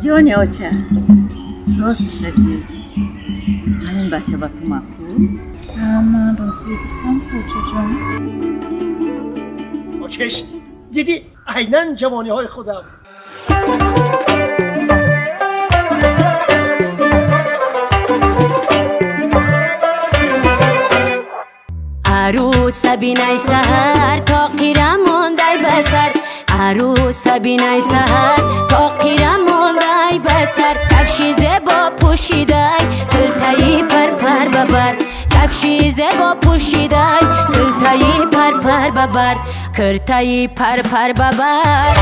Ҷони оча, ростша гӯ, ҳамин бача ба ту маъқул? Ман розӣ гуфтам, очаҷон. Очеш, дидӣ, айнан ҷавониҳои худам. Арӯса бинай саҳар, то қира мондай ба сар. Арӯса бинай саҳар, то қира мондай ба сар. Кафши зебо пӯшидай, куртаи парпар ба бар. Кафши зебо пӯшидай, куртаи парпар ба бар. Куртаи парпар ба бар.